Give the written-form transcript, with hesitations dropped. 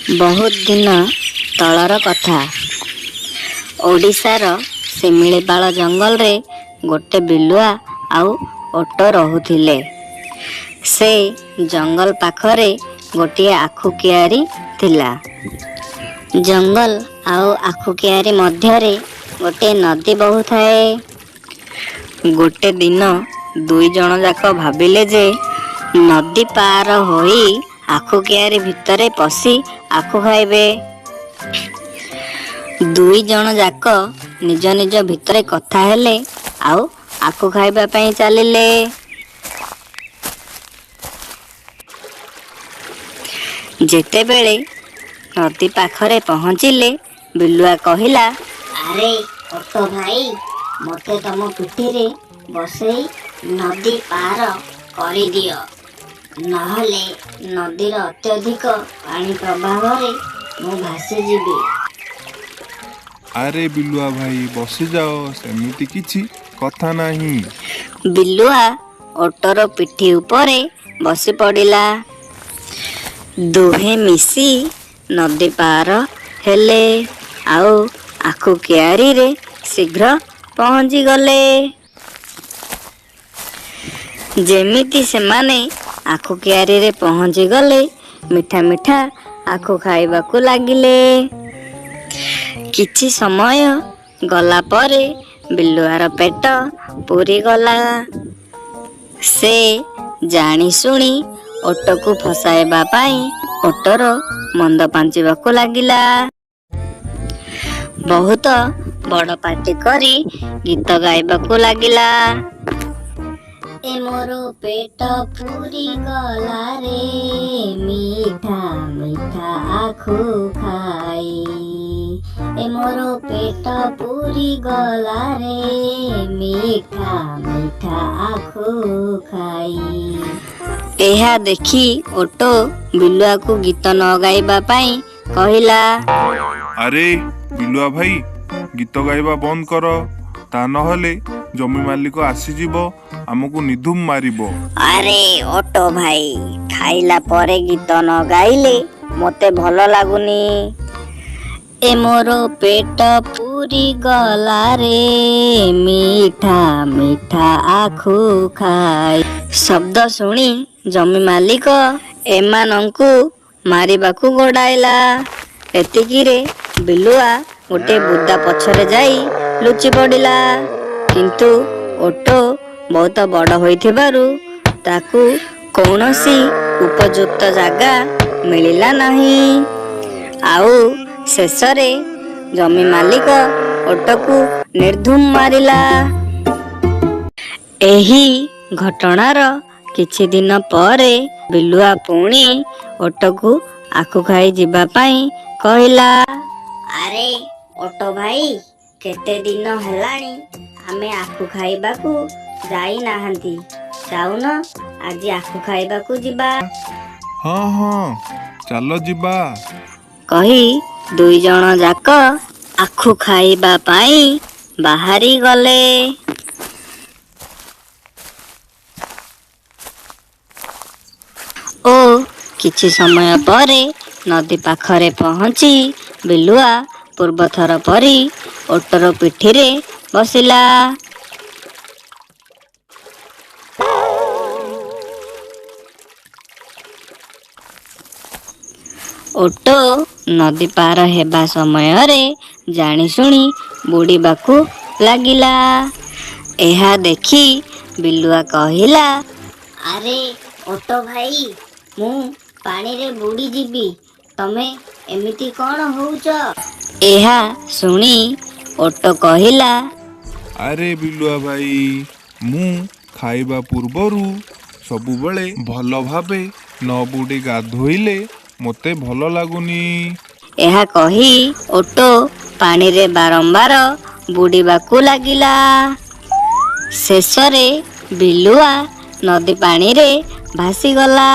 ବହୁତ ଦିନ ତଳର କଥା। ଓଡ଼ିଶାର ଶିମିଳିପାଳ ଜଙ୍ଗଲରେ ଗୋଟେ ବିଲୁଆ ଆଉ ଓଟ ରହୁଥିଲେ। ସେ ଜଙ୍ଗଲ ପାଖରେ ଗୋଟିଏ ଆଖୁ କିଆରୀ ଥିଲା। ଜଙ୍ଗଲ ଆଉ ଆଖୁ କିଆରୀ ମଧ୍ୟରେ ଗୋଟିଏ ନଦୀ ବହୁଥାଏ। ଗୋଟେ ଦିନ ଦୁଇ ଜଣ ଯାକ ଭାବିଲେ ଯେ ନଦୀ ପାର ହୋଇ ଆଖୁ କିଆରୀ ଭିତରେ ପଶି ଆଖୁ ଖାଇବେ। ଦୁଇ ଜଣ ଯାକ ନିଜ ନିଜ ଭିତରେ କଥା ହେଲେ ଆଉ ଆଖୁ ଖାଇବା ପାଇଁ ଚାଲିଲେ। ଯେତେବେଳେ ନଦୀ ପାଖରେ ପହଞ୍ଚିଲେ, ବିଲୁଆ କହିଲା, ଆରେ ଓଟ ଭାଇ, ମୋତେ ତମ ପିଠିରେ ବସେଇ ନଦୀ ପାର କରିଦିଅ, ନହେଲେ ନଦୀର ଅତ୍ୟଧିକ ପାଣି ପ୍ରବାହରେ ମୁଁ ଭାସିଯିବି। ଆରେ ବିଲୁଆ ଭାଇ, ବସିଯାଅ, ସେମିତି କିଛି କଥା ନାହିଁ। ବିଲୁଆ ଓଟର ପିଠି ଉପରେ ବସି ପଡ଼ିଲା। ଦୁହେଁ ମିଶି ନଦୀ ପାର ହେଲେ ଆଉ ଆଖୁ କିଆରୀରେ ଶୀଘ୍ର ପହଞ୍ଚିଗଲେ। ଯେମିତି ସେମାନେ ଆଖୁ କିଆରୀରେ ପହଞ୍ଚିଗଲେ, ମିଠା ମିଠା ଆଖୁ ଖାଇବାକୁ ଲାଗିଲେ। କିଛି ସମୟ ଗଲା ପରେ ବିଲୁଆର ପେଟ ପୁରିଗଲା। ସେ ଜାଣିଶୁଣି ଓଟକୁ ଫସାଇବା ପାଇଁ ଓଟର ମନ୍ଦ ପାଞ୍ଚିବାକୁ ଲାଗିଲା। ବହୁତ ବଡ଼ ପାଟି କରି ଗୀତ ଗାଇବାକୁ ଲାଗିଲା। ଏ ମୋର ପେଟ ପୁରିଗଲା ରେ, ମିଠା ମିଠା ଆଖୁ ଖାଇ। ଏ ମୋର ପେଟ ପୁରିଗଲା ରେ, ମିଠା ମିଠା ଆଖୁ ଖାଇ। ଏହା ଦେଖି ଓଟ ବିଲୁଆକୁ ଗୀତ ନ ଗାଇବା ପାଇଁ କହିଲା। ଆରେ ବିଲୁଆ ଭାଇ, ଗୀତ ଗାଇବା ବନ୍ଦ କର, ତା ନହେଲେ ଜମି ମାଲିକ ଆସିଯିବ, ଆମକୁ ନିଧୁମ ମାରିବ। ଆରେ ଓଟ ଭାଇ, ଖାଇଲା ପରେ ଗୀତ ନ ଗାଇଲେ ମୋତେ ଭଲ ଲାଗୁନି। ଏ ମୋର ପେଟ ପୁରିଗଲା ରେ, ମିଠା ମିଠା ଆଖୁ ଖାଇ। ଶବ୍ଦ ଶୁଣି ଜମି ମାଲିକ ଏମାନଙ୍କୁ ମାରିବାକୁ ଗୋଡ଼ାଇଲା। ଏତିକିରେ ବିଲୁଆ ଗୋଟିଏ ବୁଦା ପଛରେ ଯାଇ ଲୁଚି ପଡ଼ିଲା। କିନ୍ତୁ ଓଟ ବହୁତ ବଡ଼ ହୋଇଥିବାରୁ ତାକୁ କୌଣସି ଉପଯୁକ୍ତ ଜାଗା ମିଳିଲା ନାହିଁ। ଆଉ ଶେଷରେ ଜମି ମାଲିକ ଓଟକୁ ନିର୍ଧୁମ ମାରିଲା। ଏହି ଘଟଣାର କିଛି ଦିନ ପରେ ବିଲୁଆ ପୁଣି ଓଟକୁ ଆଖୁ ଖାଇ ଯିବା ପାଇଁ କହିଲା। ଆରେ ଓଟ ଭାଇ, କେତେ ଦିନ ହେଲାଣି ଆମେ ଆଖୁ ଖାଇବାକୁ ଯାଇନାହାନ୍ତି, ଯାଉନ ଆଜି ଆଖୁ ଖାଇବାକୁ ଯିବା। ହଁ ହଁ, ଚାଲ ଯିବା। କହି ଦୁଇ ଜଣ ଯାକ ଆଖୁ ଖାଇବା ପାଇଁ ବାହାରି ଗଲେ। ଓ କିଛି ସମୟ ପରେ ନଦୀ ପାଖରେ ପହଞ୍ଚି ବିଲୁଆ ପୂର୍ବଥର ପରି ଓଟର ପିଠିରେ ବସିଲା। ଓଟ ନଦୀ ପାର ହେବା ସମୟରେ ଜାଣିଶୁଣି ବୁଡ଼ିବାକୁ ଲାଗିଲା। ଏହା ଦେଖି ବିଲୁଆ କହିଲା, ଆରେ ଓଟ ଭାଇ, ମୁଁ ପାଣିରେ ବୁଡ଼ିଯିବି, ତମେ ଏମିତି କ'ଣ ହଉଛ? ଏହା ଶୁଣି ଓଟ କହିଲା, ଆରେ ବିଲୁଆ ଭାଇ, ମୁଁ ଖାଇବା ପୂର୍ବରୁ ସବୁବେଳେ ଭଲ ଭାବେ ନ ବୁଡ଼ି ଗାଧୋଇଲେ ମୋତେ ଭଲ ଲାଗୁନି। ଏହା କହି ଓଟ ପାଣିରେ ବାରମ୍ବାର ବୁଡ଼ିବାକୁ ଲାଗିଲା। ଶେଷରେ ବିଲୁଆ ନଦୀ ପାଣିରେ ଭାସିଗଲା।